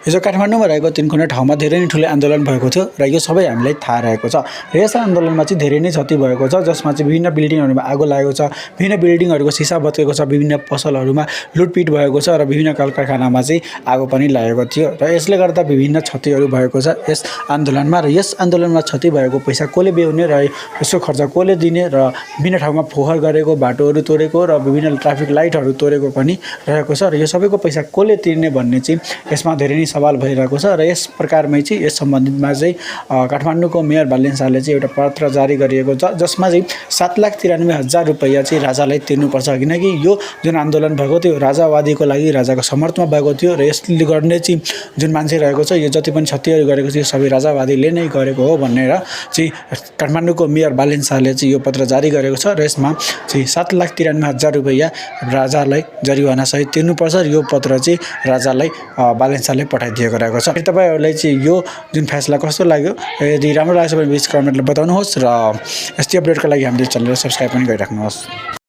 हिजो काठमाडौँमा रहेको तीनकुने ठाउँमा धेरै नै ठुलो आन्दोलन भएको थियो र यो सबै हामीलाई थाहा रहेको छ र यस आन्दोलनमा चाहिँ धेरै नै क्षति भएको छ जसमा चाहिँ विभिन्न बिल्डिङहरूमा आगो लागेको छ विभिन्न बिल्डिङहरूको सिसा भत्केको छ विभिन्न पसलहरूमा लुटपिट भएको छ र विभिन्न कलकारखानामा चाहिँ आगो पनि लागेको थियो र यसले गर्दा विभिन्न क्षतिहरू भएको छ यस आन्दोलनमा र यस आन्दोलनमा क्षति भएको पैसा कसले बेहोर्ने र यसको खर्च कसले दिने र विभिन्न ठाउँमा फोहोर गरेको बाटोहरू तोडेको र विभिन्न ट्राफिक लाइटहरू तोडेको पनि रहेको छ र यो सबैको पैसा कसले तिर्ने भन्ने चाहिँ यसमा धेरै नै सवाल भइरहेको छ र यस प्रकारमै चाहिँ यस सम्बन्धितमा चाहिँ काठमाडौँको मेयर बालेन शाहले चाहिँ एउटा पत्र जारी गरिएको छ जसमा चाहिँ 7,93,000 रुपैयाँ चाहिँ राजालाई तिर्नुपर्छ किनकि यो जुन आन्दोलन भएको थियो राजावादीको लागि राजाको समर्थनमा भएको थियो र यसले गर्ने चाहिँ जुन मान्छे रहेको छ यो जति पनि क्षतिहरू गरेको थियो सबै राजावादीले नै गरेको हो भनेर चाहिँ काठमाडौँको मेयर बालेन शाहले चाहिँ यो पत्र जारी गरेको छ र यसमा चाहिँ 7,93,000 रुपैयाँ राजालाई जरिवाना सहित तिर्नुपर्छ र यो पत्र चाहिँ राजालाई बालेन शाहले पठाइदिएको रहेको छ। तपाईहरुलाई चाहिँ यो जुन फैसला कस्तो लाग्यो यदि राम्रो लाग्छ भने प्लिज कमेन्टले बताउनुहोस् र यस्तै अपडेटको लागि हामीले च्यानललाई सब्स्क्राइब पनि गरिराख्नुहोस्।